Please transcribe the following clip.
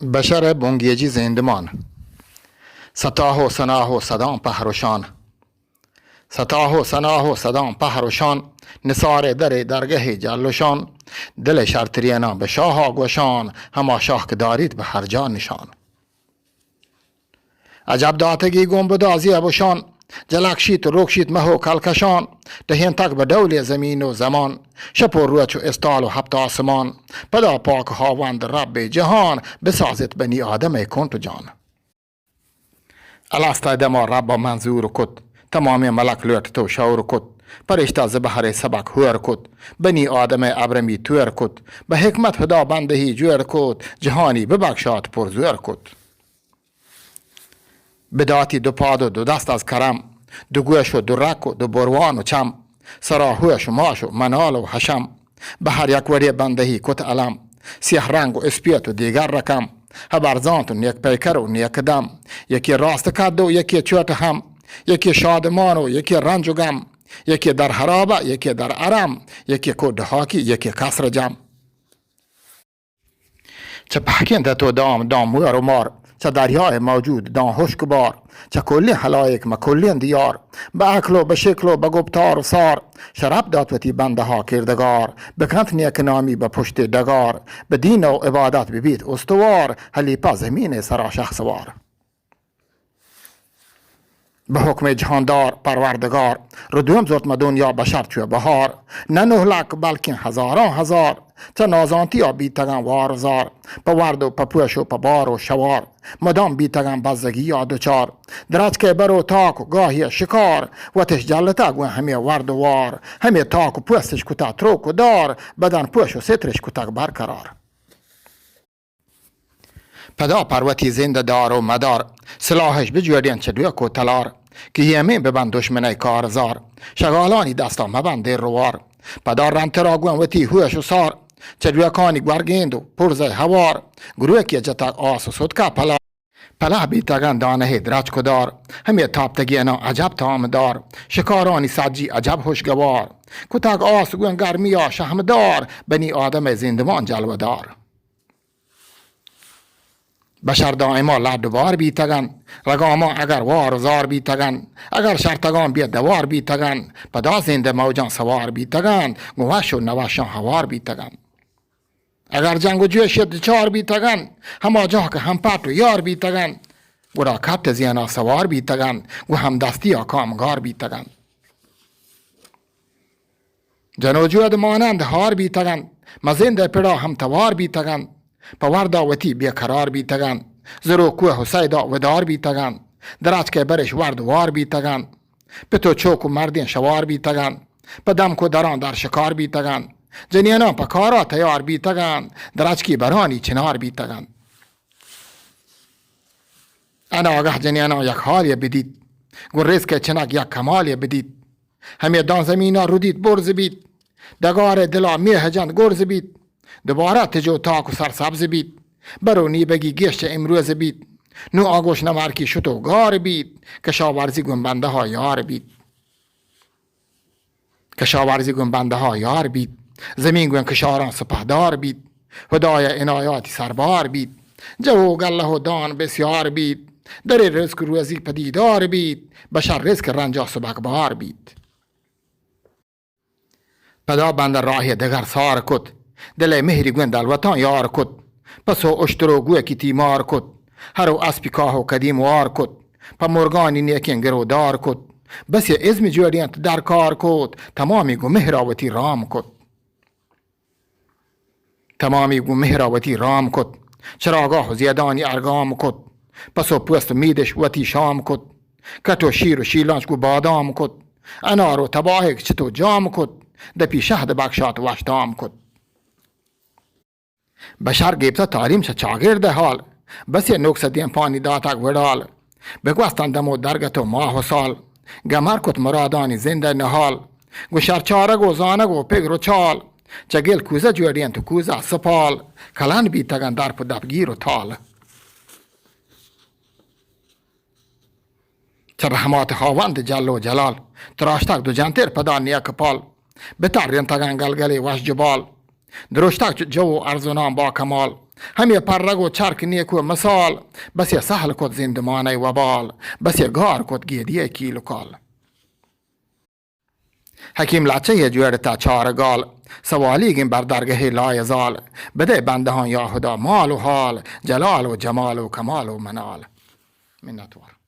بشر ءِ بنگیجی زندمان۔ ستاہ و سناہ و صداں پہر و شان۔ ستاہ و سناہ و صداں پہر و شان، نثار ءِ در ءِ درگہ ءِ جل و شان، دل ءِ شرتریناں بہ شاہ ءَ گوشان، ہما شاہ کہ داریت بہ ہر جا نشان۔ عجب داتگی گوں بدا زیب و شان، جلکشیت و روکشیت مہ و کلکشان، ٹہینتگ بہ ڈولے زمین و زمان، شپ و روچ و استال و ہپت آسمان، پدا پاک ہاوند رب جہان، بسازت بنی آدم ءِ کنٹ و جان۔ الست ءِ دما رب ءَ منظور کت، تمامیں ملک لوٹت و شور کت، پرشتہ ز بہر ءِ سبک ہور کت، بنی آدم ءِ ابرمی تور کت، بہ حکمت ہدا بندہی جوڑ کت، جہانی ببکشات پر زور کت۔ بداتی دو پاد و دو دست از کرم، دو گوش و دو رک و دو بروان و چم، سرا ہوش و ماش و منال و حشم، بہ ہر یک وڑے بندہی کت علم، سیہ رنگ و اسپیت و دیگر رقم، ہبر زانت و نیک پیکر و نیک دم، یکے راست کد و یکے چوٹ ہم، یکے شادمان و یکے رنج و غم، یکے در حرابہ، یکے در حرم، یکے کو ڈہاکی، یکے کسر جم۔ چہ پہکیں دت و دام، دام مور و مار، چہ دریائے موجود داں ہشک بار، چہ کلیں ہلائک مہ کلیں دیار، بہ عقل و بہ شکل و بہ گپتار و سار، شرپ دات وتی بندہا کردگار، بکنت نیک نامی بہ پشت ڈگار، بہ دین و عبادت ببیت استوار، حلیفہ زمین سرا شخصوار۔ بہ حکم جہاندار پروردگار، ردوم زرت مہ دنیا بشر چو بہار۔ نہ نہ لک بلکیں ہزاراں ہزار، چہ نازانتی ءَ بیتگاں وار و زار۔ پہ ورد و پہ پوش و پہ بار و شوار، مدام بیتگاں بزگی ءَ دچار۔ درچکے بر و تاک و گاہی شکار، وتش جلتگ گوں ہمے ورد و وار۔ ہمے تاک و پوستش کتگ تروک و دار، بدن پوش و سترش کتگ برقرار۔ پدا پر وتی زند دار و مدار، سلاحش بجوڑین چہ ڈوک و تلار، کہ یمین ببند دشمنئے کارزار، شگالانی دستا مبند دیر روار۔ پدا رنترا گون وتی ہوش و سار، چہ ڈوکانی گورگیند و پرزئے ہوار، گروکی جتگ آس و ستکا پلار۔ پلہ بیتگن دانہے درچک و دار، ہمے تاپتگیناں عجب تامدار، شکارانی سجی عجب ہوشگوار۔ کتگ آس گون گرمیا شہمدار، بنی آدمئے زندمان جلوہ دار۔ بشر دائما لڈ و بار بیتگن، رگاما اگر وار و زار بیتگن، اگر شرتگان بے دوار بیتگن، پدا زند موجاں سوار بیتگن، گوں وش و نوشاں ہوار بیتگن۔ اگر جنگ و جوش دچار بیتگن، ہما جاہ کہ ہم پٹ و یار بیتگن، گڑا کٹ زینا سوار بیتگن، گوں ہمدستیا کامگار بیتگن۔ جن و جود مانند ہار بیتگن، مزند پڑا ہم توار بیتگن، پہ وردا وتی بے قرار بیتگن، زر و کوہ و سیدا ودار بیتگن، درچکے برش ورد وار بیتگن، پت و چوک و مردین شوار بیتگن، پہ دمک و دراں در شکار بیتگن، جنیناں پہ کارا تیار بیتگن، درچکی برانی چنار بیتگن۔ اناگہ جنیناں یک حالے بدیت، گوں رزق چنک یک کمالے بدیت۔ ہمے داں زمینا ردیت برز بیت، ڈگار دلا میہ جنت گرز بیت۔ دوبارہ تج و تاک و سرسبز بیت، بر و نیبگی گیش چہ امروز بیت۔ نوں آگوش نمارکی شت و گار بیت، کشاورزی گوں بندہا یار بیت۔ کشاورزی گوں بندہا یار بیت، زمین گوں کشاراں سپہدار بیت، ہدایا عنایاتی سربار بیت، جو و گلہ و دان بسیار بیت، درے رزق روزی پدیدار بیت، بشر رزق رنجا سبکبار بیت۔ پدا بندہ راہے دگر سار کت، دلئے مہری گوں دلوتاں یار کت، پس و اشتر و گوکی تیمار کت، ہر و اسپی کاہ و کدیم وار کت، پہ مرگانی نیکیں گرودار کت، بس یہ ازم جوڑینت درکار کت، تمامی گوں مہرا وتی رام کت۔ تمامی گوں مہرا وتی رام کت، چراگاہ و زیدانی ارگام کت، پس و پوست و میدش وتی شام کت، کٹ و شیر و شیلانچ گوں بادام کت، انار و تباہک چت و جام کت، دپی شہد بکشات وشتام کت۔ بشر گیپتہ تعلیم چہ چاگرد حال، بس یہ نکس دیمپانی داتگ وڑال، بگوستن دم و درگت و ماہ و سال، گمر کت مرادانی زندئے نہال، گوں شرچارگ و زانگ و پگر و چال، چہ گل کوزہ جوڑینت و کوزہ سپال، کلان بیتگن درپ و دپگیر و تال۔ چہ رحمات ہاوند جل و جلال، تراشتگ دو جنتر پدا نیک پال، بترینتگن گلگلے وش جبال، درشتگ چو جو و ارزنان با کمال، ہمے پرگ و چرک نیکو مثال، بس یہ سہل کت زندمانئے وبال، بس یہ گار کت گیدیئے کیل و کال۔ حکیم لچہ یہ جوڑتا چار گال، سوالیگیں بر درگہے لایزال، بدئے بندہاں یا خدا مال و حال، جلال و جمال و کمال و منال۔ منتوار۔